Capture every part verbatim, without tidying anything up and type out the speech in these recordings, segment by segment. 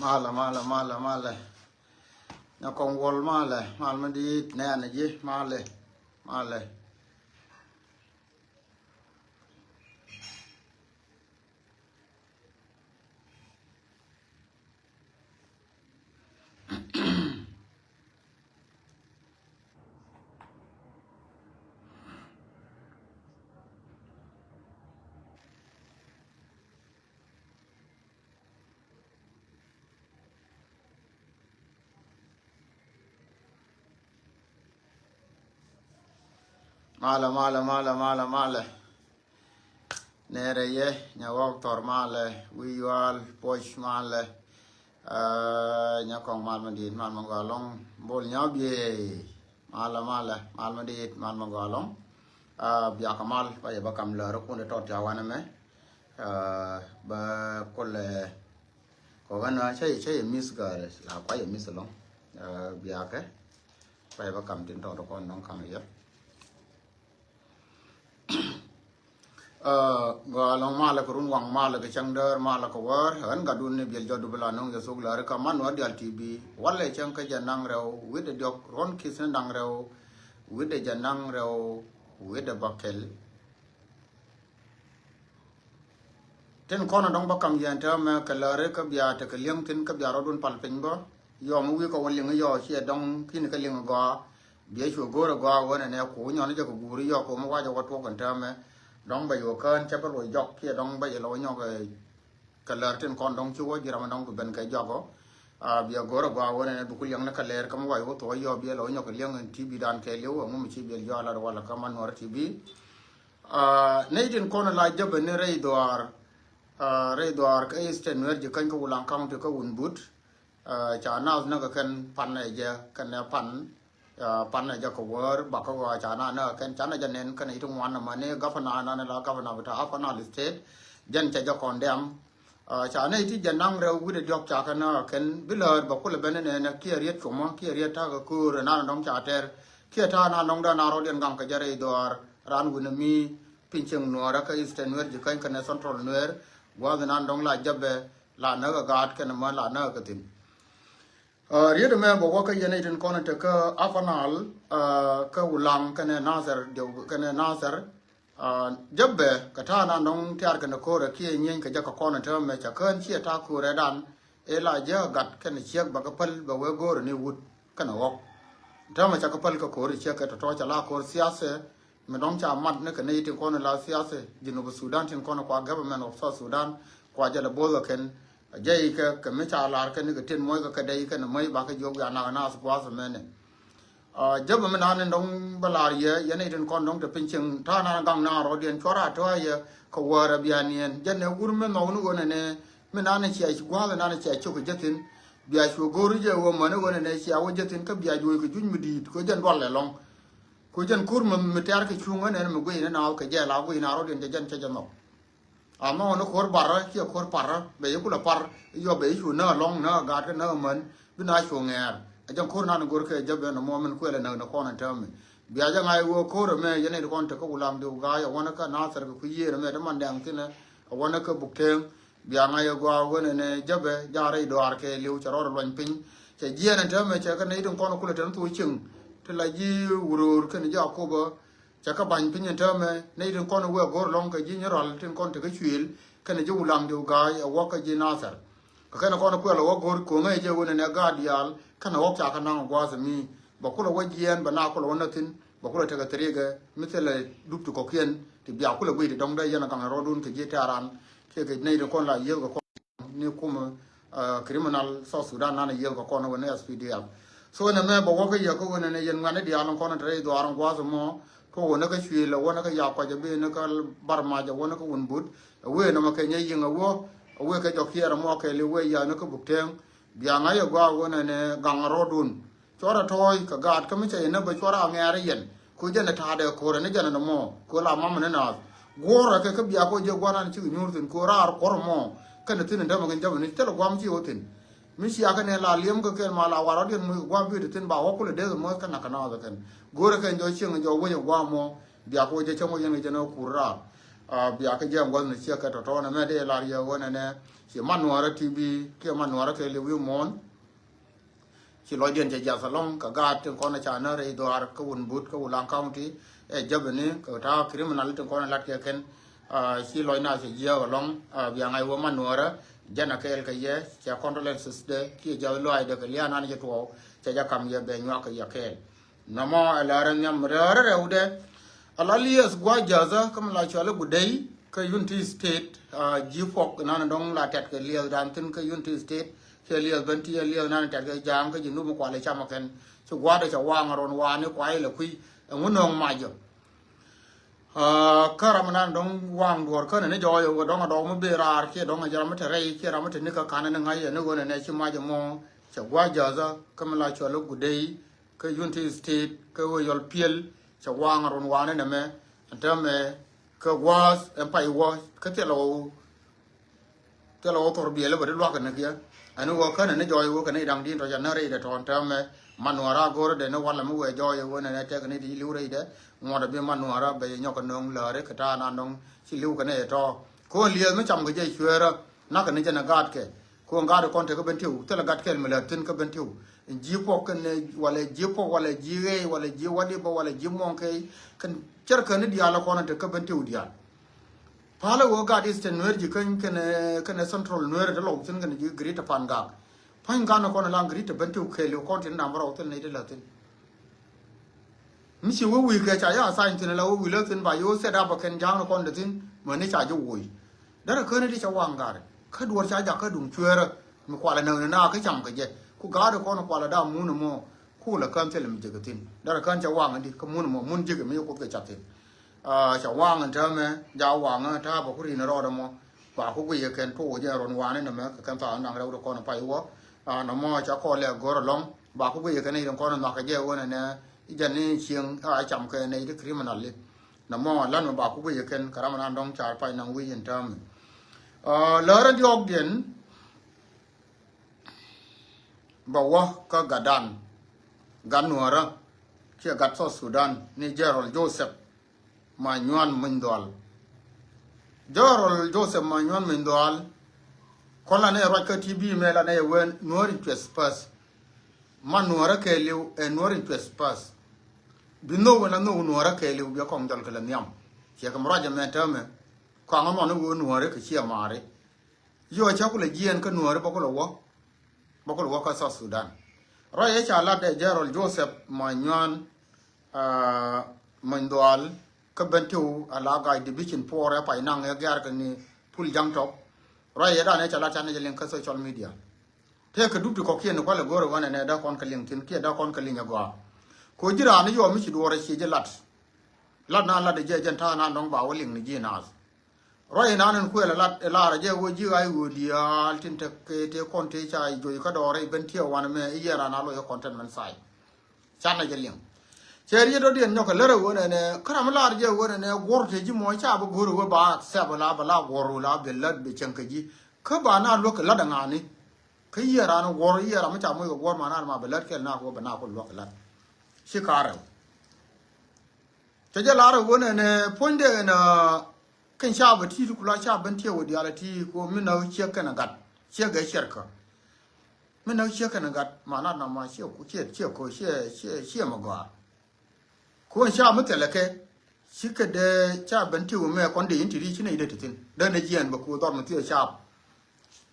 Malɛ, malɛ, malɛ, malɛ. Nya kɔŋ wuɔl malɛ, mal mi di̱i̱t nɛɛnɛ ji̱ malɛ, malɛ. Malɛ, malɛ, malɛ, malɛ, malɛ. Nɛrɛ yɛ, nya wɔk thɔr malɛ, wi̱i̱ yual, puɔ̱c malɛ. Aa, nya kɔŋ mal mi di̱i̱t, mal mi gɔaa ɛlɔ̱ŋ, bol nya biey. Malɛ, malɛ, mal mi di̱i̱t, mal mi gɔaa ɛlɔ̱ŋ. Aa, biakɛ mal, ba yɛ bä kam lääri kun di tɔt ca wanɛ mɛ. Aa, bä kulɛ, kɔ ɣän cä yɛ, cä yɛ miss gäärɛ, la kua yɛ miss ɛlɔ̱ŋ. Aa, biakɛ, ba yɛ bä kam tin tɔt kɔn nɔŋ kaŋ yɛ. Aa, gɔaa ɛlɔ̱ŋ, malɛ kɛ run waŋ, malɛ kɛ cäŋ däär, malɛ kɛ wäär. Ɣän gatdun ni biɛl jɔt dup la nöŋ yɛ thok lääri kä Manuel Dial T V. Walɛ cäŋ kä jɛ naŋ rɛw, wi̱cdɛ diɔ̱k, ruɔ̱n ki̱th ni naŋ rɛw, wi̱cdɛ jɛ naŋ rɛw, wi̱cdɛ bäkɛl. Tin kɔn dɔ̱ŋ bä kam yɛn täämɛ kɛ lääri kä bia tekɛ li̱eŋ thi̱n kä bia rɔ̱dun pal piny bä. Yɔ mi wi̱i̱ kɛ wä li̱ŋ yɔ ciɛ dɔ̱ŋ ki̱n kä li̱ŋ gɔaa. Biɛ cu go̱o̱rɛ gɔaa ɣöö nɛnɛ ku nyɔn jɛ kɛ guuri yɔ ku mi wacɛ wä tuɔk in täämɛ. Dɔ̱ŋ bɛ yo̱o̱ kään cä bä luɔc jɔk kiɛ dɔ̱ŋ bä yɛ lɔ wä nyɔk, ɛ, kɛ lär tin kɔn dɔ̱ŋ ci wä ji̱ ram dɔ̱ŋ bi ben kɛ jɔk ɔ. A, biɛ go̱o̱rɛ gɔaa ɣöö nɛnɛ bi ku liɛŋni kɛ lɛɛr kä mi wac wä thuɔ̱k yɔ biɛ lɔ wä nyɔk kɛ liɛŋ in T V dan kɛ li̱w ɛŋu mi ci biɛl jɔak lat walɛ kä Manuel T V. A, nɛy tin kɔn la jäbɛ ni rɛy dhuaar, a, rɛy dhuaar kä Eastern Nuer ji̱ käny kä Wulaŋ County kä Wunbut. Aa, ca naath näk kɛn pan ɛ jɛ kɛn ɛ pan, aa, pan ɛ jɛ kɛ wäär bakä ɣɔaa ca naath näk kɛn ca naath jɛ nɛn kɛn iti ŋuan nɛ mani gavana nan la gavana bi ta Upper Nile State. Jɛn cɛ jɛ kɔn dɛm. Aa, ca nɛ iti jɛ naŋ rɛw wi̱dɛ diɔk ca kɛ näk kɛn bi läät bɛ kulɛ ben nɛ nɛ kiɛ riet cumä kiɛ riet ta̱k kɛ köör nan dɔŋ ca tɛr kiɛ ta̱a̱ nan dɔŋ dee nan rɔ̱diɛn gaŋ kɛ jɛ rɛy dhɔaar ran wi̱nɛ mi piny cieŋ Nuäärä kä Eastern Nuer ji̱ käny kɛnɛ Central Nuer. Gua̱a̱th nan dɔŋ la jäbɛ la näk ɛ gaat kɛnɛ män la näk ɛ kɛ thi̱n. Aa, riet ɛmɛ bɛ wä kä yɛn itin kɔn ɛ te kä Upper Nile, aa, kä Wulaŋ kɛnɛ Nasir, diɛw kɛnɛ Nasir. Aa, jäbɛ kɛ ta̱a̱ nan dɔ̱ŋ tiaar kɛnɛ ko̱rɛ kiɛ nyieny kɛ jɛ kɛ kɔn ɛ täämɛ ca kään ciɛ ta̱a̱ ko̱rɛ dan. Ëë la jɛ gat kɛnɛ ciek bɛ kɛ päl bɛ wee go̱o̱rɛ ni wut kɛnɛ ɣɔk. Täämɛ ca kɛ päl kɛ ko̱rɛ ciek kɛ tɔ̱tɔ̱ ca la ko̱r siasɛ. Mi dɔ̱ŋ ca mat ni kɛ nɛy tin kɔn la siasa Junub Sudan tin kɔn kua government of South Sudan kua jɛ lɛ both kɛn. A jɛ ikɛ kɛ mi ca lar kɛn kɛ tin moc kɛ kɛ dɛy kɛn moc bakɛ jiök wiaa nak nas guath mɛnɛ. A, jäbɛ mi nan ni dɔ̱ŋ bä lar yɛ yɛn nɛy tin kɔn dɔ̱ŋ te piny cieŋ ta̱a̱ nan gaŋ nan rɔ̱diɛn cuɔr a tɔ̱a̱ yɛ kɛ wäär a bianiɛn jɛn nɛ wur mi nhɔk ni ɣöö nɛnɛ mi nan ni cia gua̱a̱th nan ni cia cok kɛ jäthin. Bia cu go̱o̱r jɛ ɣöö mäni ɣöö nɛnɛ cia wä jäthin kä bia juɔc kɛ juc mi di̱i̱t kɛ jɛn dual lɛ lɔ̱ŋ. Ku jɛn ko̱r mi, mi tɛ̈r kɛ cuŋä nɛn mi guiy ni naath kɛ jɛɛl a guiy na rɔ̱diɛn cɛ jɛn cɛ jɛ nhɔk. Ama ɣän ko̱r barä kiɛ ko̱r parä bɛ yi kulɛ par yɔ bɛ yi cu nä lɔ̱ŋ nä gaat kä nä män bi na cu ŋɛɛr. A jɛn ko̱r nan go̱r kɛ jɛ ben mɔ min kuɛlɛ näk ni kɔn in täämɛ. Bia jɛ ŋa̱c ɣöö ko̱r ɛmɛ yɛn in kɔn tekä Wulaŋ diw ga̱a̱c a wänä kä Nathɛr kɛ kui̱ yiëër ɛmɛ te man dɛŋ thi̱nɛ a wänä kä Buk Teŋ. Bia ŋa̱c ɛ gɔaa wen ɛn ɛ jäpɛ ja̱a̱r rɛy dɔaar kɛ li̱w cɛ rɔɔd ɛ luany piny. Cɛ jiɛɛn ɛn täämɛ cɛ kɛ nɛy tin kɔn kulɛ tɛn thok cieŋ. Ti la ji̱ Wuror kɛnɛ ji̱ Akopä. Cɛ kɛ ba̱ny piny ɛn täämɛ nɛy tin kɔn wee go̱r lɔ̱ŋ kɛ ji̱ Nyirɔl tin kɔn tekɛ cuëël kɛnɛ ji̱ Wulaŋ diw ga̱a̱c ɛ wäk kä ji̱ Nathɛr. Kɛ kɛn kɔn kuɛl ɛ wä go̱r ko̱ŋä ɛ jɛ wen ɛn ɛ gaat diaal kɛnɛ wäk ca kɛ naŋ ɛ gua̱a̱th ɛ mi. Bɛ kulɛ wä jiɛɛn bɛ na kulɛ wä näthin. Bɛ kulɛ tekɛ thiriikɛ mi thilɛ dup ti kɔ̱kiɛn ti bia kulɛ guiy ti dɔ̱ŋ dee yɛn a gaŋ rɔɔdun kɛ ji̱ tɛ̈ran kiɛ kɛ nɛy ti kɔn la yiëël kɛ kɔn ni kumɛ, ah, criminal South Sudan nan a yiëël kɛ kɔn wen ni S P D F. So ɛn ɛmɛ bɛ wäkä yɛ kä wen ɛn ɛ yɛn ŋuɛ̈tni diaal in kɔn in te rɛy dhuaar in gua̱a̱th ɛmɔ. Tuɔk wen ni kä cuëël ɛ wä ni kä Yakuac ɛ bi ni kä Bar Mac ɛ wä ni kä Wunbut ɛ wee nɔmɔ kɛ nyɛ yiŋ ɛ wä ɛ wee kɛ jɔk kiɛɛr ɛmɔ kɛ li wee ya̱ ni kä Buk Teŋ. Bia ŋa̱c ɛ gɔaa wen ɛn ɛ gaŋ rɔɔdun. Cuɔrɛ tɔ̱ɔ̱c kɛ gaat kä mi cɛ yɛn näk bɛ cuɔrɛ a ŋɛ̈ɛ̈r yɛn. Kɛ jɛn ɛ ta̱a̱dɛ ko̱rɛ ni jɛn ɛ nɔmɔ kɛ la mamɛ ni naath. Guɔ̱ɔ̱rɛ kɛ kä bia kɛ jɛ gua̱nan cikɛ nyuur thi̱n kɛ raar kuɔ̱r mɔ. Kɛnɛ thi̱n in dämɛ kɛn jämɛ ni thilɛ gua̱a̱m ci wä thi̱n. Mi cia kɛ nɛ la liɛm kɛ kɛn ma la war rɔ̱diɛn muc kɛ gua̱a̱m bi̱i̱t thi̱n ba wä kulɛ dee kɛ mäth kɛ nak kɛ naath kɛn. Go̱o̱rɛ kɛn jɔ̱ cieŋ jɔ̱ wec ɛ gua̱a̱m mɔ. Bia kɛ wä jɛ cäŋ wä yɛn kɛ jɛn ɛ kur raar. Bia kä jiɛm gua̱thni ciek kɛ tɔ̱tɔ̱ nɛmɛ dee lar yɛ ɣöö nɛnɛ ci man nuɔ̱ɔ̱rä T B kiɛ man nuɔ̱ɔ̱rä kɛ li̱w wi̱i̱ muɔ̱ɔ̱n. Ci lɔcdiɛn cɛ jiath ɛlɔ̱ŋ kɛ gaat tin kɔn ca nä rɛy dhuaar kä Wunbut kä Wulaŋ County, ɛ jäpɛni kɛ ta̱a̱ criminal tin kɔn lat kɛ kɛn. Ci lɔc na cɛ jiääk ɛlɔ̱ŋ, bia ŋa̱c wä man nuɔ̱ɔ̱rä jɛn a kɛɛl kɛ yɛ cɛ condolences dɛ kiɛ jiath lɔaacdɛ kɛ lia̱a̱ nan cɛ tuɔɔk cɛ jɛ kam yɛ bɛ nyuak kɛ yɛ kɛɛl. Nɔmɔ ɛ lärä nhiam rɛwdɛ. Ala lieth gua̱c jäthä kä mi la cuali Gudey kä Unity State. Ji̱ puɔk nan dɔ̱ŋ la tɛt kɛ lieth dan thi̱n kä Unity State kiɛ lieth ben ti lieth nan tɛt kɛ ja̱a̱ŋ kä ji̱ nup mi kuali camä kɛn. Ci gua̱dɛ cɛ waŋ run wani kuay lɛ kui̱ ɛŋu nöŋ macä. Kä ram nan dɔ̱ŋ waŋ duɔ̱ɔ̱r känɛ ni jɔɔyɛ wä dɔ̱ŋ a dɔɔk mi ben raar kiɛ dɔ̱ŋ a jɛ ram mi te rɛy kiɛ ram mi te ni kä kanɛ ni ŋa̱c yɛ ni ɣöö nɛnɛ ci macä mɔ. Cɛ gua̱c jäthä kä mi la cuali Gudey kä Unity State kä ɣöö yɔl piɛl cɛ waŋ run wani nɛmɛ. Ɛn täämɛ kä gua̱a̱th ɛn pay wä kä thilɛ wä thilɛ wä thor biɛl bä di luak kɛ ni kiɛ. Ɛn wä känɛ ni jɔɔy wä kɛ ni daŋ din tɔ ca ni rɛy dɛ tɔn täämɛ man wä ra go̱r dɛ ni walɛ mi wee jɔɔy wä nɛ nɛ tɛk ni di liw rɛy dɛ. Ŋuɔt a bi man wä ra bɛ nyɔk kɛ no̱o̱ŋ lääri kɛ ta̱a̱ nan dɔŋ ci liw kɛ ni tɔ. Ko̱n lieth mi cam kɛ jɛ cueerä nak kɛ ni jɛ ni gaat kɛ. Ko̱n gaat kɔn te kä Bentiu thilɛ gat kɛl mi lät thi̱n kä Bentiu. Ji̱ puɔk kɛn walɛ ji̱ puɔk walɛ ji̱ ɣɛy walɛ ji̱ wadipa walɛ ji̱ muɔŋ kɛy kɛn cär kɛn ni diaal kɔn te kä Bentiu diaal. Palä wä gat Eastern Nuer ji̱ kɛn kɛn kɛn Central Nuer te lɔw thi̱n kɛn ji̱ Greater Pangak. Pa̱ny gan kɔn la Greater Bentiu kɛl kɔn tin nam rɔw thi̱n ni te lät thi̱n. Mi ci wä wi̱i̱ kɛ ca ya sign thi̱n la wä wi̱i̱ lä thi̱n ba yo̱o̱ set up a kɛn ja̱a̱ŋ ni kɔn de thi̱n mɛ ni ca ji̱ woc. Derɛ käni ti ca waŋ gari kä duɔ̱r ca jak kä duŋ cueerä mi kualɛ näk ni na kä cam kɛ jɛ ku gari kɔn kualɛ da mun mɔ. Ku la kään thilɛ mi jek thi̱n derɛ kään ca waŋ di kä mun mɔ mun jek mi kuth kɛ ca thi̱n. Ca waŋ in täämɛ ja waŋ ta̱a̱ ba ku rin rɔɔdɛ mɔ. Ba ku guiyɛ kɛn tuuc jɛ run wani nɛmɛ kɛ kɛn thaak naŋ rɛw di kɔn pay wä. Nɔmɔ ca kɔɔl lɛ go̱r ɛlɔ̱ŋ ba ku guiyɛ kɛn irin kɔn nhɔakä jɛ wä nɛnɛ. Jɛn ni cieŋ a cam kɛ nɛy di criminal li. Nɔmɔ lan mi ba ku guiyɛ kɛn kɛ ram nan dɔ̱ŋ car pay naŋ wi̱i̱ in täämɛ. Lärä diɔ̱ɔ̱kdiɛn bɛ wä kä gatdan gat nuɔ̱ɔ̱rä kiɛ gat South Sudan ni General Joseph Manyuan Many Dhual. General Joseph Manyuan Many Dhual. Kɔn la nɛ ruac kä T V mɛ la nɛ wen Nuɔ̱ɔ̱r in cueth path. Man nuɔ̱ɔ̱rä kɛɛliw ɛ Nuɔ̱ɔ̱r in cueth path. Bi nhök wen la nhök nuɔ̱ɔ̱rä kɛɛliw bi kɔŋ jɔl kɛ la nhiam. Ciɛ kɛ mi ruac ɛmɛ täämɛ kɔaŋ ɛmɔn iwee nuɔ̱ɔ̱rä kɛ ciɛ maari. Yɔ ca kulɛ jiɛɛn kä nuɔ̱ɔ̱ri bä kulɛ wä. Bä kulɛ wä kä South Sudan. Ruac ëë ca lat ɛ General Joseph Manyuan Many Dhual kä Bentiu a la gac division four ɛ pay naŋ ɛ gɛ̈r kɛ ni Pul Jaŋ Tɔp. Ruac ëë dan ëë ca lat ca nɛcɛ liŋ kä social media. Tëëkɛ dup ti kɔ̱kiɛn ni kualɛ go̱o̱rɛ wanɛ nɛ dee kɔn kɛ liŋ thi̱n kiɛ dee kɔn kɛ liŋ ɛ gɔaa. Ko ji̱ raan ni yɔɔ mi ci duɔɔrɛ ciɛ jɛ lat. Lat na lat ɛ jɛ jɛn ta̱a̱ na dɔ̱ŋ ba wä liŋ ni ji̱ naath. Ruac inan in kuɛl ɛ lat ɛ lar ɛ jɛ wä ji̱ ɣa̱c ɣöö diaal tin te kɛ te kɔn te ca joc kä dɔɔrɛ i̱ ben tiɛɛ wanɛ mɛ i̱ yɛn ran a loc ɛ kɔn tɛn mɛn thac. Canɛ jɛ liŋ. Cɛ riet dɔ̱diɛn nyɔk kɛ lär ɛ ɣöö nɛnɛ kä ram mi lar jɛ ɣöö nɛnɛ guɔ̱r te ji̱ mɔ ca bi go̱r ɛ ɣöö ba accept la bɛ la guɔ̱r ɣöö la bɛ lät bɛ cäŋ kɛ ji̱. Kä ba na luäk kɛ lät ɛ ŋa̱ni. Kä yɛn ran guɔ̱r yɛn ran mi ca moc kɛ guɔ̱r ma na ma bɛ lät kɛl na kɛ ɣöö bɛ na kɛ luäk kɛ lät. Ci ka̱r rɛw. Cɛ jɛ lar ɛ ɣöö nɛnɛ puɔ̱nydɛ ɛn kɛn ca bɛ ti̱i̱t kula ca ben tiɛɛ wä diaal ɛ ti̱i̱t kɛ ɣöö mi näk ciek kɛn ɛ gat ciek ɛ ciɛrkä. Mi näk ciek kɛn ɛ gat manat na ma ciɛ ku ciɛ ciɛ ko ciɛ ciɛ ciɛ mɛ gɔaa. Kɛ ɣöö ca mi thilɛ kɛ ci kɛ dee ca ben tiɛɛ wä mɛ kɔn dee in ti ri ci nɛy dee ti thi̱n dee nɛ jiɛɛn bɛ ku dhɔr mi thiee caap.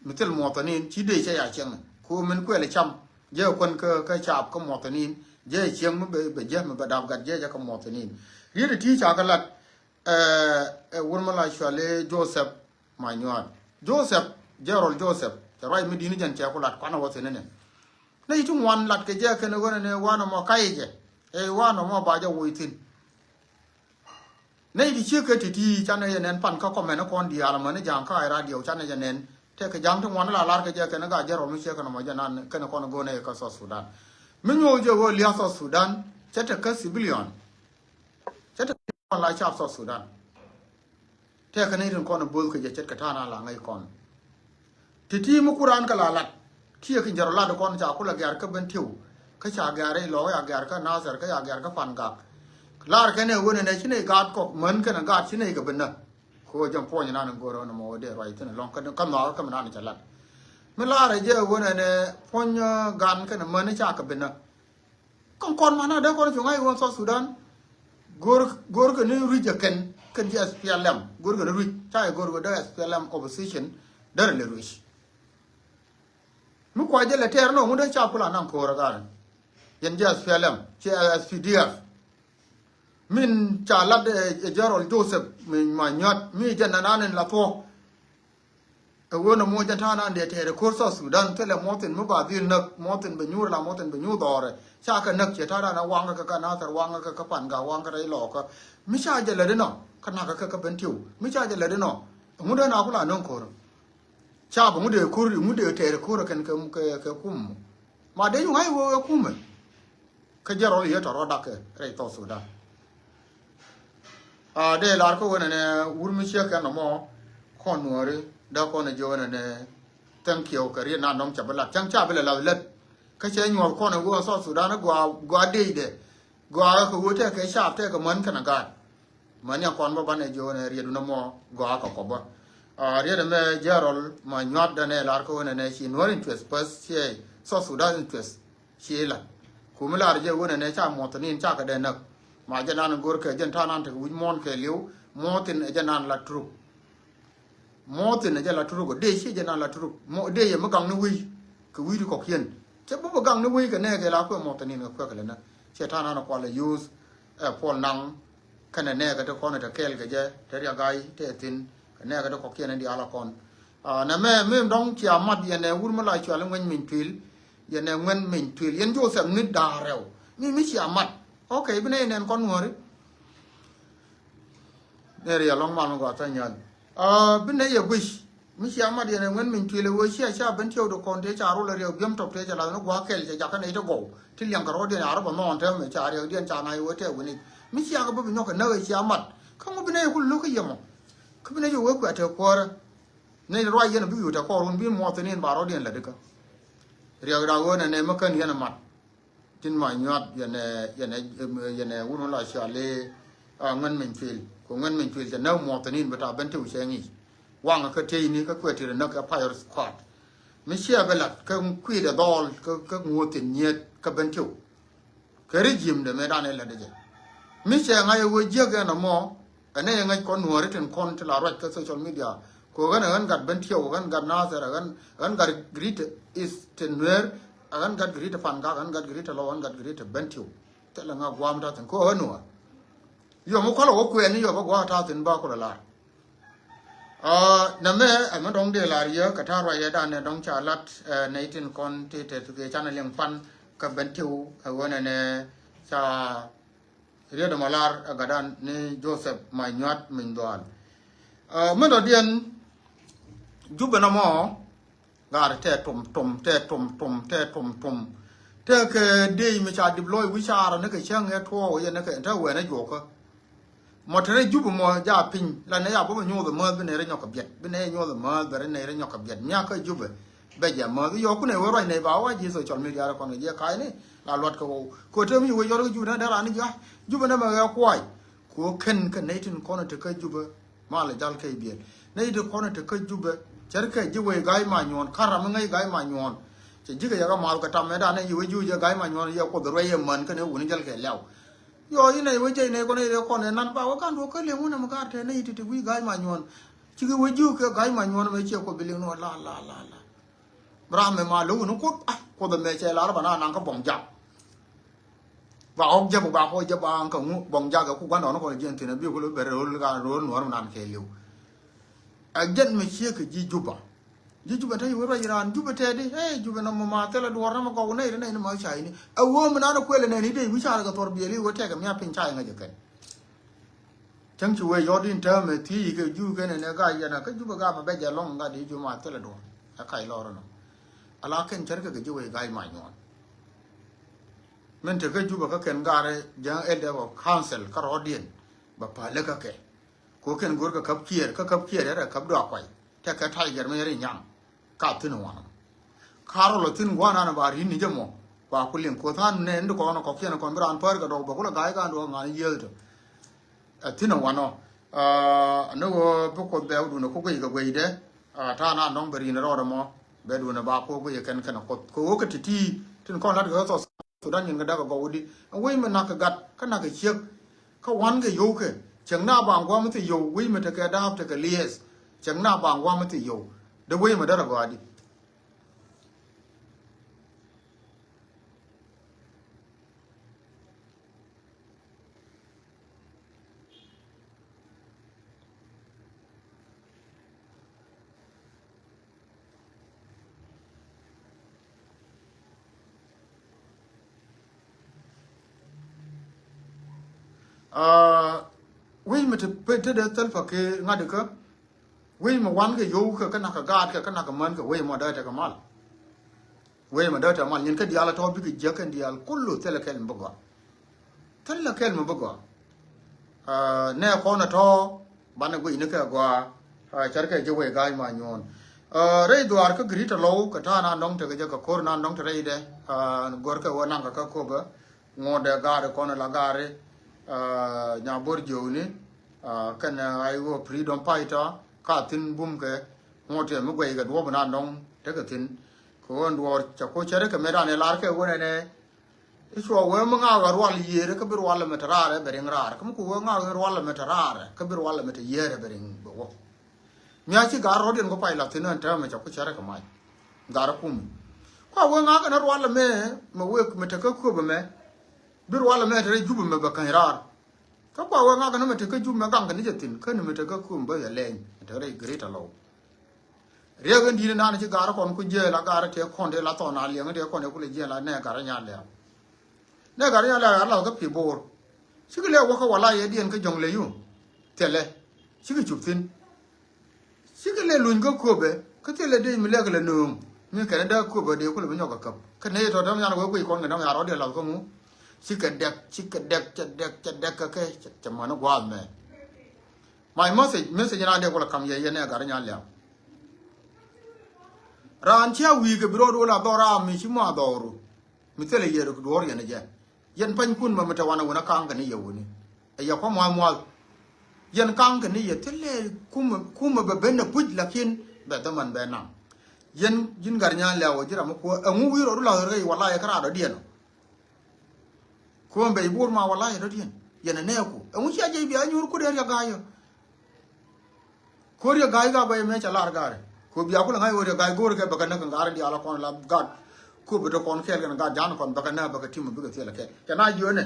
Mi thil muɔthɔnin ci dee cɛ ya cieŋ. Ku min kuɛl cam jɛ kuän kä kä caap kä muɔthɔnin jɛ cieŋ mi bɛ bɛ jɛ mi bɛ dap gat jɛ jɛ kä muɔthɔnin. Riet ti ca kä lat. Ɛ wur mi la cuali Joseph Manyuan. Joseph, General Joseph cɛ ruac mi di̱n jɛn cɛ ku lat kuanɛ wä thi̱n inɛ. Nɛ ci ti ŋuan lat kɛ jɛ kɛn ɣöö nɛ wanɛ mɔ kac jɛ. Ɛ wanɛ mɔ ba jɛ woc thi̱n. Nɛy ti ciek kɛ ti̱ti̱ canɛ jɛ nɛn pan kä kɔmɛn kɔn diaal amäni ja̱a̱ŋ kä ay radio canɛ jɛ nɛn. Tëëkɛ ja̱a̱ŋ ti ŋuan la lar kɛ jɛ kɛn gaa jɛ rɔl mi ciek kɛn mɔ jɛ nan kɛn kɔn go̱o̱nɛ kɛ South Sudan. Mi nyuɔ̱th jɛ ɣöö lia̱a̱ South Sudan cɛ te kä civilian. Cɛ te kä civilian la cap South Sudan. Tëëkɛ ni rin kɔn bo̱o̱th kɛ jɛ ce̱tkɛ ta̱a̱ na la ŋäc kɔn. Ti̱ti̱ mi ku raan kɛ la lat kiɛ ki jɛr lat kɔn ca kulɛ gɛ̈r kä Bentiu. Kä ca gɛ̈r i̱ lɔk ya gɛ̈r kä Nathɛr kä ya gɛ̈r kä Pangak. Lar kɛn ɛ wen ɛnɛ ci nɛy gaat kɔk män kɛn ɛ gaat ci nɛy kɛ ben nä. Kɛ ɣöö jɛn puɔ̱ny nan in go̱o̱rä ni mɔ wä dee ruac thi̱n ɛlɔ̱ŋ kä, kä nhɔakä kä mi nan in cɛ lat. Mi laarɛ jɛ ɣöö nɛnɛ puɔ̱ny, ɛ, gan kɛnɛ män ni ca kɛ bi näk. Kɔn kɔn man a dee kɔn cuŋ a iwä South Sudan. Go̱r, go̱r kɛ ni ruic ɛ kɛn, kɛn ji̱ S P L M. Go̱r kɛ ni ruic. Ca i̱ go̱r kɛ dee S P L M opposition. Derɛ lɛ ruic. Mi kua jɛ lɛ tɛɛr nɔ ŋut dee ca kula naŋ ko̱r ɛ garɛ. Yɛn ji̱ S P L M. Ci S P D F. Min ca lat, ɛ, ɛ General Joseph mi ma nyuat mi jɛn na nan in la thuɔ̱k. Ɛ ɣöö nɛ muɔc jɛn ta̱a̱ nan dee tɛɛr ɛ ko̱r South Sudan thilɛ muɔthin mi ba dhil näk, muɔthin bɛ nyuur la, muɔthin bɛ nyuur dhɔrɛ. Ca kɛ näk ciɛ ta̱a̱ nan a waŋä kɛ kä Nathɛr, waŋä kɛ kä Panga, waŋä kɛ rɛy lɔɔkä. Mi ca jɛ lät inɔ kä nakä kɛ kä Bentiu. Mi ca jɛ lät inɔ ŋut dee na kula nöŋ ko̱r. Ca bɛ ŋut dee ko̱r, ŋut dee tɛɛr ɛ ko̱r ɛ kɛn kɛ, kɛ, kɛ kum. Ma dee yuŋ a iwä ɛ kumɛ. Kä jɛ rɔl yɛ tɔrɔ dakɛ rɛy South Sudan. A dee lar kä wen ɛnɛ wur mi ciek kɛn nɔmɔ kɔn nuɔri dee kɔn ɛ jiök ɛnɛ thank you kɛ riet nan dɔŋ ca bi lat cäŋ ca bi lɛ lath lät. Kä cɛ nyuɔth kɔn ɛ wä South Sudan gua, gua dee dɛ gua kɛ wä tɛkɛ cap tɛkɛ män kɛn a gaat. Män yɛ kɔn bä banɛ jiök ɛnɛ riet wun ɛmɔ gua kɛ kɔ bä. A riet ɛmɛ jɛ rɔl ma nyuat dɛnɛ lar kä wen ɛnɛ ci nuɔr interest path ciɛ South Sudan interest. Ci la. Ku mi lar jɛ wen ɛnɛ ca muɔth ni ca kɛ dee näk. Ma jɛ nan go̱r kɛ jɛn ta̱a̱ nan tekɛ wi̱c muɔ̱ɔ̱n kɛ li̱w muɔ̱ɔ̱thin ɛ jɛ nan la turuk. Muɔ̱ɔ̱thin ɛ jɛ la turuk dee ci jɛ nan la turuk. Muɔ dee yɛ mi gaŋ ni wi̱c kɛ wi̱c ti kɔkiɛn. Cɛ bä bä gaŋ ni wi̱c kɛ nɛɛkɛ la kuɛ muɔth ni kɛ kuɛ kɛ lɛ näk. Cɛ ta̱a̱ nan kualɛ yuth ɛ puɔl naŋ. Kɛnɛ nɛɛkɛ ti kɔn ɛ te kɛɛl kɛ jɛ te riak ga̱y te thi̱n kɛ nɛɛkɛ ti kɔkiɛn in diaal a kɔn. A nɛ mɛ mi dɔ̱ŋ cia mat yɛn ɛ wur mi la cual in ŋuɛny miny tuil. Yɛn ɛ ŋuɛn miny tuil yɛn Joseph ŋi̱t da̱a̱ rɛw mi mi cia mat. Ok bi nɛ yɛ nɛn kɔn ŋuɔ̱ri. Nɛ riɛl lɔŋ mal mi gɔaa thänyäl. A bi nɛ yɛ guic. Mi cia mat yɛn ɛ ŋuɛn miny tuil ɛ wee cia cia ben tiɛw di kɔn tëë ca rol ɛ riɛw biɛm tɔp tëë ca lath ni gua̱a̱k kɛl ca jakä nɛy ti gɔw ti liɛŋ kɛ rɔɔdiɛn a rɔ bɛ nhɔɔn täämɛ ca riɛwdiɛn ca ŋa̱c wee tɛɛk wi̱nic. Mi cia kɛ bä bi nyɔk kɛ näk ɛ cia mat kä ŋu bi nɛy ɛ kul lo̱k kä yɛmɔ. Kä bi nɛy ɛ wee kuɛ te kuäärä. Nɛy ti ruac yɛn ɛ bi wi̱i̱ te kɔɔr wun bi muɔth ni in ba rɔɔdiɛn lät ikä. Riɛk da̱k ɣöö nɛnɛ mi kän yɛn ɛ mat. Tin ma nyuat yɛnɛ, yɛnɛ, yɛnɛ wun la cuali a ŋuɛn miny tuil. Ku ŋuɛn miny tuil cɛ näk muɔth ni in bi ta ben tiw cɛ ŋic. Waŋ kä tieyni kä kuɛ tirɛ näk ɛ fire squad. Mi ciɛ bɛ lat kä kui̱dɛ dhɔɔl kä, kä ŋuɔth in nyiet kä ben tiw. Kɛ regime dɛ mëë dan ɛ lat dɛ jɛ. Mi cɛ ŋa̱c ɛ wee jiäk ɛn ɛmɔ. Ɛn ɛ yɛ ŋäc kɔn nuɔ̱ɔ̱ri tin kɔn ti la ruac kä social media. Ku ɣän ɛ ɣän gat ben tiɛw ɣän gat Nathɛr ɛ ɣän, ɣän gat Greater Eastern Nuer ɛ ɣän gat Greater Pangak ɣän gat Greater Lɔw ɣän gat Greater Bentiu. Thilɛ ŋa guam ta̱thi̱n ku ɣän nuɔ̱ɔ̱r. Yɔ mi kualɛ wä kuɛɛni yɔ bä guam ta̱thi̱n ba kulɛ lar. Aa, nɛmɛ ɛmɛ dɔ̱ŋ dee lar yɛ kɛ ta̱a̱ ruac yɛ danɛ dɔ̱ŋ ca lat, ɛ, nɛy tin kɔn ti tɛth kɛ canɛ liŋ pan kä Bentiu ɛ ɣän ɛnɛ ca Riet ɛmɔ lar ɛ gatdan ni Joseph ma nyuat miny dhual. Ɛ, min dɔ̱diɛn Jubɛ nɔmɔ gat tɛ tum tum, tɛ tum tum, tɛ tum tum. Tɛ kɛ dee mi ca dip lɔc wi̱c ca rɔ ni kɛ cäŋ ɛ tuɔɔk yɛ ni kɛ tɛ wɛn ɛ juɔkä. Mɔ te rɛ Jubɛ mɔ ja piny la ni ya bä bɛ nyuɔth ɛ mäth bi nɛ rɛ nyɔk kɛ biɛt, bi nɛ nyuɔth ɛ mäth bɛ rɛ nɛ rɛ nyɔk kɛ biɛt. Miak kä Jubɛ. Bɛ jɛ mäth yɔku nɛ wee ruac nɛ ba wa ji̱ social media rɛ kɔn kɛ jɛ ka̱cni la luɔt kɛ wou. Kɛ te mi wee yɔr kɛ Jubɛ nɛ dee raan ni ji̱, ah, Jubɛ nɛ mɛ ɣɛ kuay. Kɛ kɛn kɛ nɛy tin kɔn te kä Jubɛ. Mal jal kɛ biɛl nɛy tin kɔn te kä Jubɛ. Cɛr kɛ ji̱ wee ga̱y ma nyuɔn ka̱r ram mi ŋäc ga̱y ma nyuɔn. Cɛ ji̱ kɛ yɛ kɛ mal kɛ tam mɛ dan nɛ yi wee ji̱ wee jɛ ga̱y ma nyuɔn yɛ kuoth ruɛy yɛ män kɛn ɛ wuni jal kɛ lɛw. Yɔ inɛ wee jɛ inɛ kɔn inɛ kɔn inɛ nan ba wee kan duɔ kä lemu nɛ mɛ gar tɛ nɛ iti ti wi̱i̱ ga̱a̱c ma nyuɔn. Ciki wee ji̱ kɛ ga̱a̱c ma nyuɔn mɛ ciɛ kɔ bi liŋ ni wä la la la la. Bi ram mɛ ma lo̱k ni kuoth, ah, kuoth mɛ cɛ lar ba na naŋ kä bɔŋ jak. Ba ɣɔk jɛ ba kɔ jɛ ba ŋkä ŋu bɔŋ jak kɛ ku gua̱ndɔɔn kɔn jiɛn thin a bi ku lo bɛ ro̱l ka ro̱l nuɔr mi nan kɛ liw. Ɛ jɛn mɛ ciek kɛ ji̱ Juba. Ji̱ Juba te yi wee ruac raan Juba te di, hey, Juba nɔmɔ ma thilɛ duɔr nɔmɔ gɔw nɛy ri nɛy ni ma cay ni. Ɛ wee mi nan kuɛl nɛy ni dee wi̱c carɛ kɛ thɔr biɛl i̱ wee tɛkɛ mia̱ piny cay ŋäc ɛ kɛn. Cäŋ ci wee yɔt in täämɛ thiec kɛ Juba kɛn ɛn ɛ ga̱a̱c yɛn ɛ kä Juba ga̱a̱ mɛ bɛ jɛ lɔŋ ŋa̱t i̱ Juba ma thilɛ duɔr. Ɛ kac lɔr ɛnɔ. Ala kɛn cär kɛ kɛ ji̱ wee ga̱a̱c ma nyuɔn. Min te kä Juba kä kɛn ga̱a̱r jɛ Elder of Council kä rɔɔdiɛn. Bɛ päl kä kɛ. Ku kɛn go̱r kɛ käp kiɛɛr, kä käp kiɛɛr yɛrɛ käp dɔak kuay. Tɛkɛ Tiger mi yɛrɛ nyaŋ. Ka thi̱n wanɔ. Ka rɔ lɔ thi̱n gua̱a̱r nan ba ri̱n ni jɛ mɔ. Ba ku liŋ ku tha̱a̱n nɛ ni kɔn kɔkiɛn kɔn bi raan päär kɛ dɔk bɛ ku lɛ ga̱a̱c kan duɔk ŋa̱n yiëël tɔ. Ɛ thi̱n wanɔ. Aa, ni ɣöö bi Kuoth bɛ wä duundɛ ku guic kɛ guicdɛ. Aa, ta̱a̱ na nɔŋ bɛ ri̱n rɔɔdɛ mɔ bɛ duundɛ ba Kuoth guic kɛn kɛn Kuoth kɛ ɣöö kɛ ti̱ti̱ tin kɔn la̱t kɛ South Sudan nyin kɛ dak kɛ gɔw di. Ɛn wec mi nak kɛ gat kä nak kɛ ciek kä wa̱n kɛ yio̱w kɛ cieŋ na ba ŋuam mi thil yio̱w, wec mi tekɛ da̱a̱p tekɛ liɛth. Cieŋ na ba ŋuam mi thil yio̱w dee wec mi derɛ gɔaa di. Aa, wec mi te, te dee thäl pa kɛ ŋa̱t ikä. Wec mi wan kɛ yio̱w kɛ, kä nak kɛ gaat kɛ, kä nak kɛ män kɛ, wec mɔ dee tekɛ mal. Wec mɔ dee tekɛ mal, nyin kä diaal a tɔ̱ bikɛ jiäk kɛn diaal kulu thilɛ kɛl mi bi gɔaa. Thilɛ kɛl mi bi gɔaa. Aa, nɛ kɔn a tɔ̱ banɛ guic ni kɛ gɔaa. Aa, cär kɛ ji̱ wec ga̱a̱c ma nyuɔ̱ɔ̱n. Aa, rɛy dhuaar kä Greater Lou kɛ ta̱a̱ na nɔŋ tekɛ jɛ kɛ ko̱r na nɔŋ te rɛydɛ. Aa, gɔ̱r kɛ wä naŋ kɛ kä Köpɛ. Ŋuɔ̱tdɛ gaari kɔn la gaari, aa, Nyabor Jiökni, aa, kɛn, aa, ay wä freedom fighter ka thi̱n bum kɛ ŋuɔ̱t tɛ mi guɛy kɛ duɔ̱p na dɔ̱ŋ tekɛ thi̱n. Kɛ ɣöö ɛn duɔ̱ɔ̱r cɛ ku cärɛ kɛ mëë dan ɛ lar kɛ ɣöö nɛnɛ. I̱ cuɔ wee mi ŋaak ɛ rual yiëëri kä bi rual ɛmɛ te raar ɛ bɛ riŋ raar. Kä mi ku wee ŋaak ɛ rual ɛmɛ te raar ɛ kä bi rual ɛmɛ te yiëër ɛ bɛ riŋ bɛ wä. Mia̱ ci gar rɔ̱diɛn kɔ pay lath thi̱n ɛn täämɛ ca ku cärɛ kɛ mac. Gar ɛ kum. Kua wee ŋa̱a̱k ɛn rual ɛmɛ mɛ wek mɛ tekä köp ɛmɛ. Bi rual ɛmɛ te rɛy jup ɛmɛ bɛ käny raar. Kä kua wee ŋa̱a̱k ɛn mɛ tekä jup ɛmɛ gaŋ kɛ ni cɛ thi̱n kä ni mɛ tekä köp ɛmɛ bä yɛ lɛny mɛ tekä rɛy Greater Lou. Riɛk ɛn di̱t ɛnan ci gar kɔn ku jiɛɛl a gar tëë kɔn dee la thɔn a liɛŋ tëë kɔn dee ku lɛ jiɛɛl a nɛ gar ɛ nyan lɛ̈ɛ̈u. Nɛ gat nya lɛ gat lath kä Pibor. Cikɛ lɛ wäkä wala yɛ diɛn kä Jɔŋlɛ yu. Thilɛ. Cikɛ cup thi̱n. Cikɛ lɛ luny kä Köpɛ. Kä thilɛ dee mi lɛk lɛ nööŋ. Mi kɛn dee Köpɛ dee kulɛ bi nyɔk kɛ käp. Kä nɛy tɔ̱ däm yan wee guic kɔn kɛ däm yan rɔ̱diɛn lath kä ŋu. Cikɛ dɛk, cikɛ dɛk, cɛ dɛk, cɛ dɛk kä kɛ, cɛ, cɛ män gua̱a̱th mɛ. My message, message na dee kulɛ kam yɛ, yɛ nɛ gat nya lɛw. Raan cia wi̱i̱ kɛ bi rɔɔd wä la dhɔr ram mi ci mɔ a dhɔru. Mi thilɛ yɛ duɔ̱ɔ̱r yɛn ɛ jɛ. Yɛn panykun mɛ mi te wanɛ wun a ka̱ŋ kɛ ni yɛ wuni. Ɛ yɛ kua̱ mua̱a̱th mua̱a̱th. Yɛn ka̱ŋ kɛ ni yɛ thilɛ kumɛ, kumɛ bɛ ben ɛ puc lakin bɛ dhämän bɛ naŋ. Yɛn ji̱n gat nya lɛw ɛ ji̱ ram mi kuäär ɛŋu wi̱i̱ rɔɔdu la̱th rɛy wala yɛ kä raadɔ̱diɛn ɔ. Kuäär bɛ i̱ Bor ma wala yɛ dɔ̱diɛn. Yɛn ɛ nɛɛku. Ɛŋu cia jɛ i̱ bia nyuur kut ɛ riɛk ga̱a̱c ɔ. Ko riɛk ga̱a̱c ka bä yɛ mëë ca lar ga̱a̱rɛ. Ko bia kulɛ ŋa̱c ɣöö riɛk ga̱a̱c go̱o̱r kɛ bä kɛ näk kɛ ŋa̱r in diaal kɔn la gat. Ko bi te kɔn kɛɛl kɛn gat ja̱a̱n kɔn bä kɛ näk bä kɛ tim bä bikɛ thiɛl kɛɛl. Cɛ na jiöönɛ.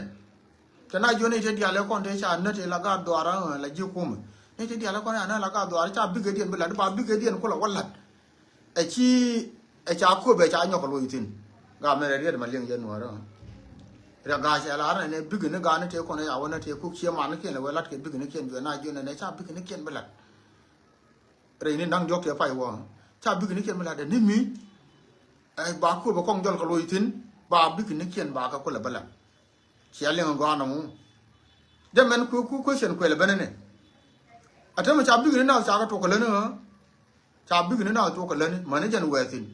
Cɛ na jiöönɛ te diaal kɔn te ca nät te la gat dhuaar la ji̱ kumɛ. Ni te diaal kɔn ca nät la gat dhuaar ca bikɛ diɛn bi la̱t ba bikɛ diɛn kulɛ wä la̱t. Ɛ ci, ɛ ca Köpɛ ca nyɔk kɛ loc thi̱n. Gam mɛ rɛ riet ma liŋ jɛ nuɔrä. Rɛ ga̱a̱c ɛ lar nɛ nɛ bikini ga̱a̱n ni tëë kɔn ɛ ya wä nɛ tëë kuk cie man ni kiɛn lɛ wee lat kɛ bikini kiɛn juɛ na jiö nɛ nɛ ca bikini kiɛn bi lat. Rɛy ni naŋ diɔk tëë pay wä. Ca bikini kiɛn bi lat ɛ ni mi. Ɛ ba Köpɛ kɔŋ jɔl kɛ loc thi̱n. Ba bikini kiɛn ba kɛ kulɛ bi lat. Cia liŋ gɔaa nɔŋ wu. Jɛ mɛn ku, ku question kuɛl ɛ ben ni. A te mi ca bikini na ca kɛ tok kɛ lä ni ɣä. Ca bikni na tuɔk kɛ läni mäni jɛn wɛɛthin.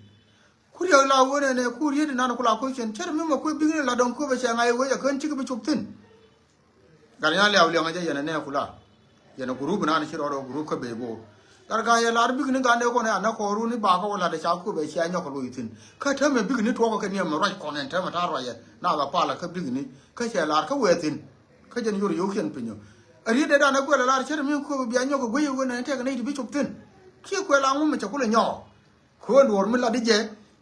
Ku riɛk la wen ɛnɛ ku riet inan ku la question cär mi ma kuɛ bikni la dɔŋ Köpɛ cɛ ŋa̱c wec a kän cikɛ bi cop thin. Gat nya liaw liɛŋ a jɛ yɛn ɛnɛ ku la. Yɛn a group inan ci rɔɔd ɔ group kä bee boor. Gat ka yɛ lar bikni gan dee kɔn ɛ anä kɔɔru ni ba kä wä lat ɛ ca Köpɛ cia nyɔk kɛ loc thin. Kä täämɛ bikni tuɔk kɛ niɛm ruac kɔn ɛn täämɛ ta̱a̱ ruac ɛ na bɛ pal ɛ kä bikni kä cɛ lar kä wɛɛthin. Kä jɛn yor yio̱wkiɛn piny ɔ. A riet dee dan ɛ kuɛl ɛ lar cär mi Köpɛ bia nyɔk ɛ guey ɛ wen ɛn tɛk ɛ nɛy ti bi cop thin. Kiɛ kuɛl aŋu mi cɛ kulɛ nyɔɔk. Kɛ ɣöö luɔr mi lat i̱ jɛ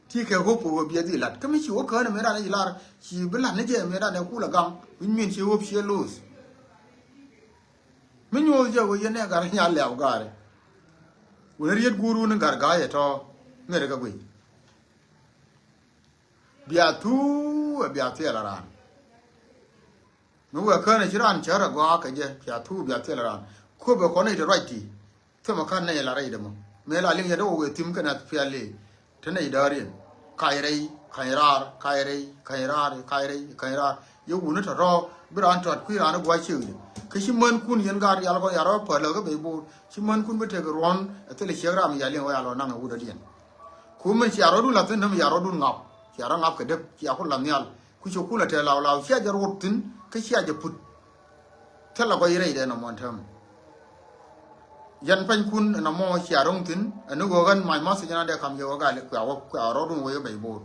ti kɛ ɣöp kɛ ɣöö biɛ dhil lat kä mi ci ɣöö käänɛ mëë ran i̱ lar ci bi lat ni jɛ mëë ran ɛ kul ɛ gaŋ wi̱ny min ci ɣöp ci ɛ lo̱o̱th. Mi nyuɔ̱th jɛ ɣöö yɛn ɛ gat nya lɛ̈w gaari. Wun ɛ riet guur wun ɛ gat ga̱a̱c ɛ tɔ̱ ŋet ɛ kɛ guic. Bia thuu ɛ bia thiɛl ɛ raan. Mi wee kään ɛ ci raan cär ɛ gɔaa kɛ jɛ cia thuu bia thil raan. Köpɛ kɔn nɛy ti ruac ti. Thimɛ ka̱n nɛy la rɛy dämä mëë la liŋ yɛn dee wä wee thim kɛn a piali. Te nɛy dääriɛn kac rɛy ka̱ny raar kac rɛy ka̱ny raar kac rɛy ka̱ny raar. Yɛ wuni tɔ̱tɔ̱ bi raan tɔ̱t kui̱ raan i̱ gua̱c ciëkdɛ kä ci mänkun yɛn gaat rial kɔn ya rɔ päl kä bey bo̱o̱r ci mänkun bi tek ruɔ̱n. Ɛ thil ciek ram ya liŋ wä ya lɔ naŋ ɛ wut dɔ̱diɛn. Ku min cia rɔ̱dun la thi̱n däm ya rɔ̱dun ŋap cia rɔ ŋap kɛ dep cia ku la nhial. Ku ci kulɛ tɛɛ law law cia jɛ ruɔt thi̱n kä cia jɛ put. Thilɛ gɔc rɛy dee nɔmɔ ɛn täämɛ. Yɛn panykun ɛn amɔ cia ro̱ŋ thi̱n, ɛn ni ɣöö ɣän my message ɛn an dee kam yɛ ɣöö gal kuɛ wä, kuɛ rɔɔdun wä yɛ Bɛc Bo̱o̱r.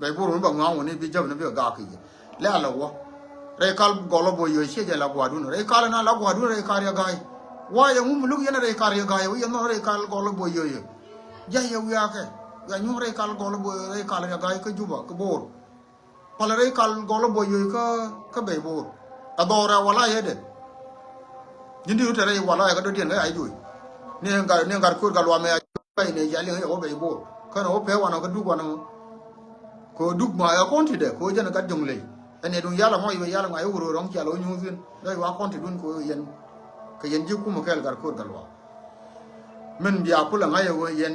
Bɛc Bo̱o̱r mi bɛ ŋɔaŋ wä ni bi jäp ni bi ɣä gak kɛ yɛ. Lɛ alɛ wä. Rɛy kal Gɔl Bo̱o̱r Yöö ciɛ jɛ la gua̱a̱dun. Rɛy kal ɛn an la gua̱a̱dun rɛy kal Riɛk Ga̱a̱y. Wä yɛ ŋu mi luk yɛn rɛy kal Riɛk Ga̱a̱y wä yɛn nhɔk rɛy kal Gɔl Bo̱o̱r Yöö yɛ. Jɛ yɛ wiakɛ. Yɛ nyuɔ̱k rɛy kal Gɔl Bo̱o̱r, rɛy kal Riɛk Ga̱a̱y kä Juba kä Bo̱o̱r. Palɛ rɛy kal Gɔl Bo̱o̱r Yöö kä, kä Bɛc Bo̱o̱r. Ɛ dhɔr ɛ wala yɛ dɛ. Ji̱n di rut ɛ rɛy wala yɛ kä dɔ̱diɛn kä ya joc. Ni gat, ni gat ko̱r gat luam ɛ ya joc ni ya liŋ yɛ wä Bɛc Bo̱o̱r. Kä ni wä pɛ wanɔ kä duk wanɔ. Kɛ wä duk ma ya kɔn ti dɛ kɛ wä jɛn gat joŋ ley. Ɛn ɛ duŋ yal ɛmɔ yɛ wä yal ɛmɔ yɛ wä röör rɔ̱ŋ cia lɛ wä nyuuth thi̱n. Dee yua kɔn ti dun kɛ wä yɛn. Kɛ yɛn ji̱ kumɛ kɛɛl gat ko̱r gat luam. Min bia kulɛ ŋa̱c ɛ ɣöö yɛn,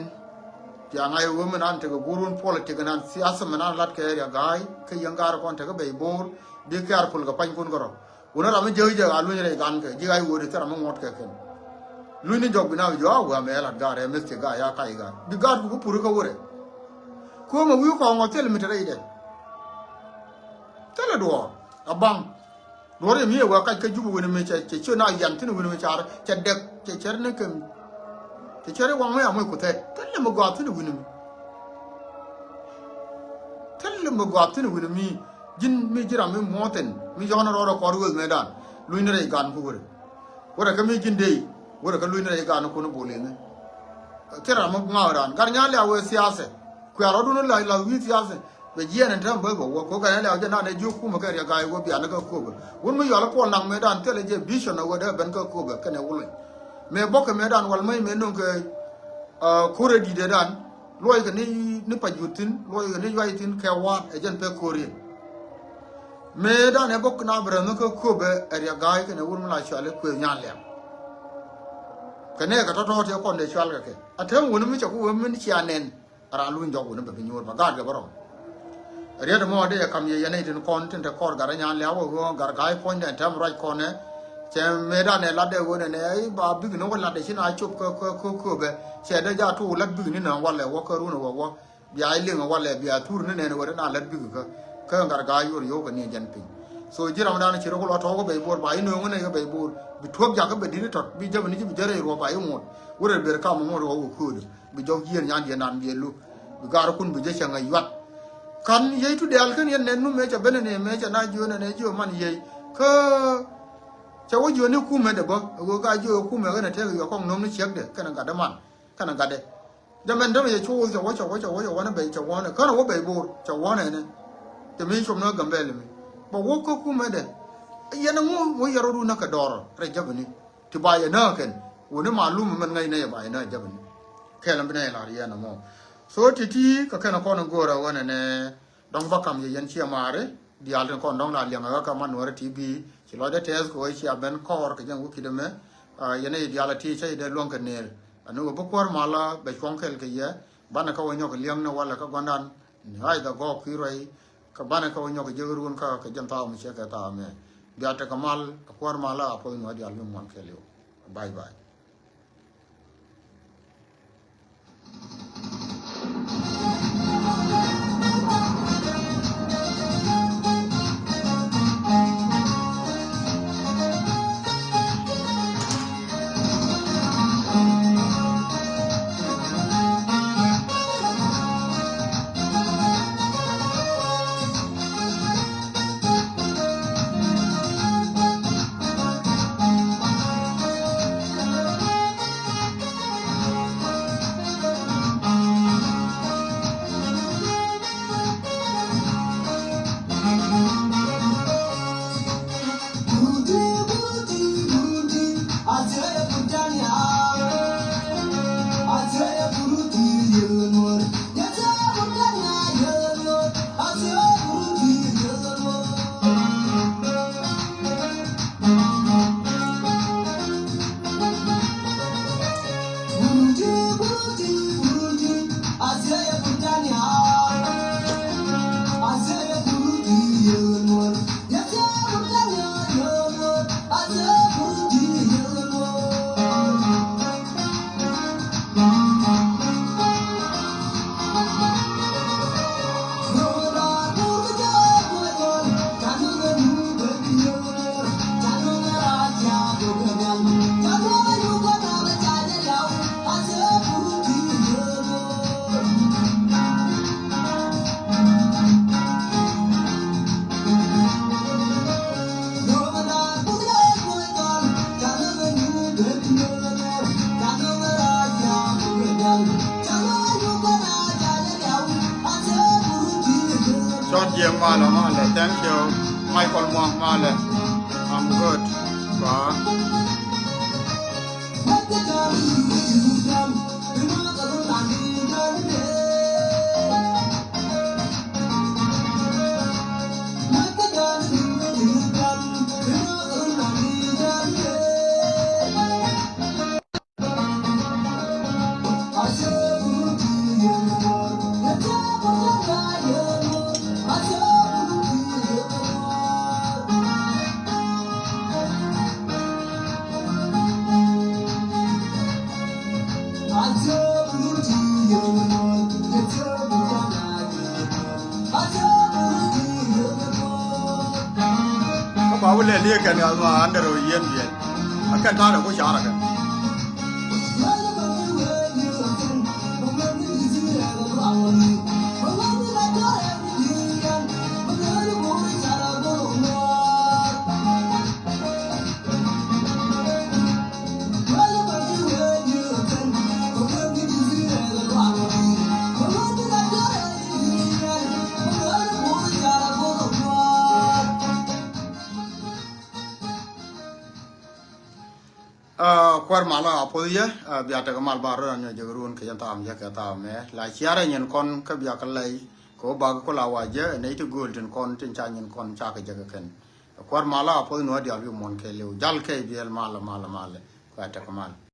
bia ŋa̱c ɛ ɣöö min an tekɛ guur wun politik in an siasa min an lat kɛ Riɛk Ga̱a̱y, kä yɛn ga̱a̱r kɔn tekɛ Bɛc Bo̱o̱r, bi careful kɛ panykun kärɔ̱. Wun ram mi jäk jɛ a luny rɛy gan kɛ, ji̱ ɣa̱c ɣöö di thil ram mi ŋuɔ̱t kɛ kɛn. Luny ni jɔk bi na bi jɔak wee amɛ lat ga̱a̱r ɛ mith ti ga̱a̱ ya kac ga̱a̱r. Bi ga̱a̱r ku bi pur kä wurɛ. Kuämɛ wi̱i̱ kɔɔŋ ɔ thil mi te rɛydɛ. Thilɛ duɔɔr, a baŋ. Duɔ̱r yɛ mi yɛ wä kac kä Jubɛ wi̱ni mi cɛ, cɛ ciö na yan thi̱n wi̱ni mi car, cɛ dɛk, cɛ cɛr ni kɛm. Cɛ cɛr i̱ waŋ mi a moc ku thɛt. Thilɛ mi gɔaa thi̱n wi̱ni mi. Thilɛ mi gɔaa thi̱n wi̱ni mi. Ji̱n mi ji̱ ram mi muɔ̱thin, mi yɔ̱kni rɔɔdɛ kɔɔr wëë mëëdan. Luny ni rɛy gan ku wurɛ. Wurɛ kä mi ji̱n dee, wurɛ kä luny ni rɛy gan kun bolini. Thil ram mi ŋa̱a̱k raan. Gat nyan liaw wëë siasɛ. Kuɛ rɔɔdun la, la wi̱i̱ siasɛ. Bɛ jiɛɛn ɛn tääm bä bɛ wä. Kɛ ɣöö kɛn ɛ lɛw jɛ nan ɛ jiök kumɛ kɛ Riɛk Ga̱a̱y wä bianɛ kä Köpɛ. Wun mi yɔal ɛ puɔl naŋ mëëdan thilɛ jɛ vision ɛ wä dee ben kä Köpɛ kɛnɛ wulɛ. Mëë bɔkɛ mëëdan wal mäc mëë no̱ŋ kɛ, ah, ko̱r ɛ di̱t ɛ dan. Luɔckɛ ni, ni pajut thi̱n, luɔckɛ ni yuay thi̱n kɛ wa̱a̱t ɛ jɛn pek ko̱r yɛn. Mëëdan ɛ bɔk na bi rɛm ni kä Köpɛ ɛ Riɛk Ga̱a̱y kɛnɛ wun mi la cual ɛ kuëë nyan liɛm. Kɛ nɛɛkɛ tɔ̱tɔ̱ tëë kɔn dee cual kɛ kɛ. A tääm wun mi cɛ ku wee min cia nɛn. Raan luny jɔk wuni bɛ bi nyuur bɛ gaat kɛ bä rɔm. Riet mɔ dee kam yɛ yɛn itin kɔn tin te kɔr gat rɛ nyan liaw wä ɣöö gat gaa i̱ puɔ̱ny dɛn tɛm ruac kɔnɛ. Cɛ mëëdan ɛ lat dee ɣöö nɛnɛ i̱ ba bik ni wä lat dee ci na cop kä, kä, kä, kä bɛ. Cɛ dee ja tuuk lat bik ni nä walɛ wä kä run wä wä. Bia i̱ liŋ walɛ bia thur ni nɛn wä dee na lat bik kä. Kä gat gaa yor yo̱o̱k kɛ ni jɛn piny. So ji̱ ram dan ci rɔ ku lɔ tɔ̱ɔ̱k kä Bɛc Bo̱o̱r ba i̱ nööŋ ni kä Bɛc Bo̱o̱r. Bi tuɔ̱k jak kä bɛ di̱t i̱ tɔt bi jäp ni ji̱ bi jär i̱ ruɔ ba i̱ ŋot. Wurɛ ber kam ŋot wä wä köödä. Bi jɔk yieen nyan diɛn nan biɛ lu. Bi gaarikun bi jɛ cɛ ŋäc yuat. Kan yiey tu dɛ̈ɛ̈l kän yɛn nɛn nu mëë cɛ ben ni mëë cɛ na jiö nɛn ɛ jiö man yiey. Kä cɛ wä jiö ni kumɛ dɛ bä. Ɛ ɣöö ka jiö kumɛ ɣän ɛ tëëk yɔ kɔŋ no̱m ni ciɛkdɛ kɛnɛ gatdɛ man. Kɛnɛ gatdɛ. Jɛ mɛn dämɛ yɛ cuuth cɛ wä cɛ wä cɛ wä cɛ wä ni bɛ cɛ wä ni. Känɛ wä Bɛc Bo̱o̱r cɛ wä nɛnɛ. Cɛ mi cop ni ɣä Gambɛl mi. Bɛ wä kä kumɛ dɛ. Yɛn ŋu wä yɛ rɔdu näk kɛ dɔɔr rɛ jäbäni. Ti ba yɛ nääk kɛn wuni malum mɛn ŋäcnɛ yɛ ba yɛ nääk jäpni. Kɛl ɛn bi nɛ yɛ lar yɛn ɛmɔ. So ti ti kɛ kɛn kɔn in go̱o̱rɛ wänɛ nɛ dɔ̱ŋ ba kam yɛ yɛn ciɛ maari. Diaal tin kɔn dɔ̱ŋ la liɛŋ ɛ ɣä kä man nuɔ̱ɔ̱rɛ ti bi ci lɔcdɛ tɛth kɛ ɣöö cia ben kɔɔr kɛ jɛn wä kidɛ mɛ. Yɛn ɛ diaal ɛ ti cä yɛ dee luäŋ kɛ neer ɛn ɣöö bi kuäär malä bɛ cuɔ̱ŋ kɛl kɛ yɛ. Banɛ kä wä nyɔk liɛŋ ni walɛ kä gua̱ndan ni ɣa̱c dhɛ gɔɔk kui̱ ruɛy. Kä banɛ kä wä nyɔk jiäk run kä kɛ jɛn thaw mi cɛ kɛ thaw mɛ. Bia tekɛ mal a kuäär mal a puɔth nuɔ̱ɔ̱r diaal mi muɔ̱n kɛɛliw. Bye bye. Malɛ, malɛ, thank you. Michael Muang, malɛ. I'm good. Ba. Kä ba wä lɛ liek kɛn ɣath ma andɛr ɣä yien biɛl. A kɛn ta̱a̱dɛ ku carɛ kɛn. Kuäär malä a puɔth yɛ, bia tekɛ mal ba rɔ an yɛ jɛ run kɛ jɛ thaam yɛ kɛ thaam mɛ la ciarɛ nyin kɔn kä bia kɛ lɛy kɛ wä bak kula wa jɛ nɛy ti gööl tin kɔn tin ca nyin kɔn ca kɛ jɛ kɛ kɛn. Kuäär malä a puɔth nuä dial wi̱i̱ muɔ̱n kɛ liw jal kɛ biɛl malä malä malä. Kuäär tekɛ mal.